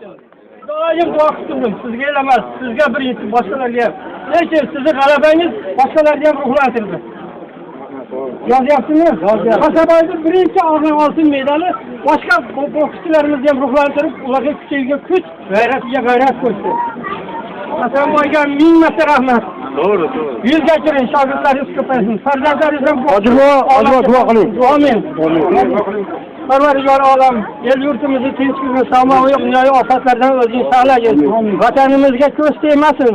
Doim duo qilib turdim. Sizga emas, sizga birinchi, boshqalarga ham. Lekin sizni g'alabangiz boshqalarga ham ruhlantirdi. Yozyapsizmi? Hasanboyni birinchi olgan oltin medali boshqa bokschilarimizni ham ruhlantirib, ularga kuchiga kuch, g'ayratiga g'ayrat qo'shdi. Hasanboyga ming marta rahmat. To'g'ri, to'g'ri. Yuzga kiring, shogirdlaringiz ko'paysin, farzandlaringiz ham Hoji buva, hoji buva, duo qiling. Amin. Parvardigor olam, el yurtimizni tinch qilgin, samoviy dunyoviy ofatlardan o'zing saqlagin. Vatanimizga ko'z tegmasin.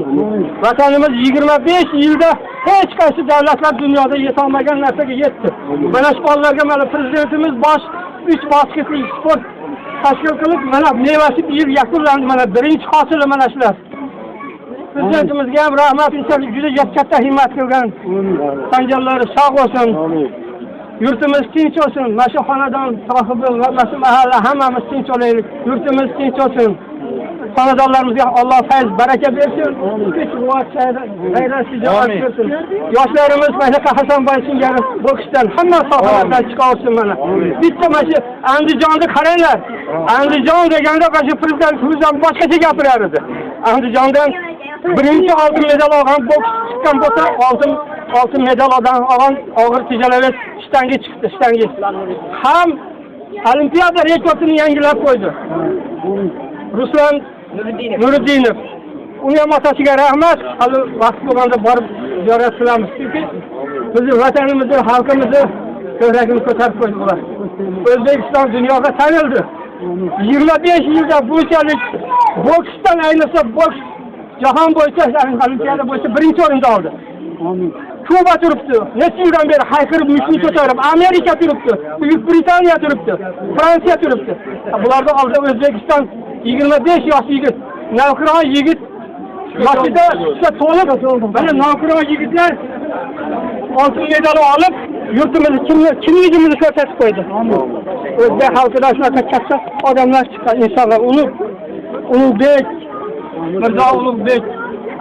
Vatanimiz 25 yilda hech qaysi davlatlar dunyoda yetolmagan narsaga yetdi. Mana shu bolalarga mana prezidentimiz bosh 3 bosqichli sport tashkil qilib, mana mevasi bu yil yakunlandi, mana birinchi hosili mana shular. Prezidentimizga ham rahmat, inshaalloh juda katta himmat qilgan. Sanjarlari sog' bo'lsin. Yurtimiz tinch olsun. Mana shu xonadon sohibi va mana shu mahalla hammamiz tinch olaylik. Yurtimiz tinch olsun. Xonadonlarimizga Alloh fayz baraka bersin. Kuch quvvat, g'ayrat shijoat bersin. Yoshlarimiz mana shu Hasanboy singari boksdan hamma sohalardan chiqa olsin mana. Bitta mana shu Andijonni qaranglar. Andijon deganda mana shu prezidentimiz ham boshqacha gapirar edi. Andijondan birinchi oltin medal olgan boks chiqqan bo'lsa, oltin medal olgan og'ir тяжеловес shtanga chiqdi, shtanga. Ham olimpiada rekordini yangilab qo'ydi. Ruslan Nuriddinov. Uni ham otasiga rahmat. Hali vaqt bo'lganda borib ziyorat qilamiz. Chunki bizni vatanimizni, xalqimizni ko'kragini ko'tarib qo'ydi bular. O'zbekiston dunyoga tanildi. 25 yilda bunchalik boksdan, ayniqsa boks jahon bo'yicha olimpiada bo'yicha birinchi o'rinda oldi. Kuba turibdi. Necha yildan beri hayqirib mushni ko'tarib, Amerika turibdi, Buyuk Britaniya turibdi, Fransiya turibdi. Bularni oldida O'zbekiston 25 yosh yigit, navqiron yigit yoshida kuchga to'lib, mana navqiron yigitlar oltin medal olib, yurtimizni kimligimizni ko'rsatib qo'ydi. O'zbek xalqidan shunaqa katta odamlar chiqqan insonlar. Ulug' Ulug'bek, Mirzo Ulug'bek,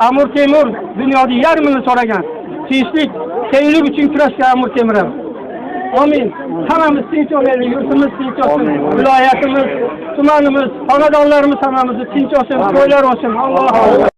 Amir Temur dunyoda yarmini so'ragan. Tinchlik, tenglik uchun kurashgan Amir Temur ham. Amin. Hammamiz tinch olaylik, yurtimiz tinch olsin, viloyatimiz, tumanimiz, xonadonlarimiz hammamizni tinch olsin, to'ylar olsin. Allohu.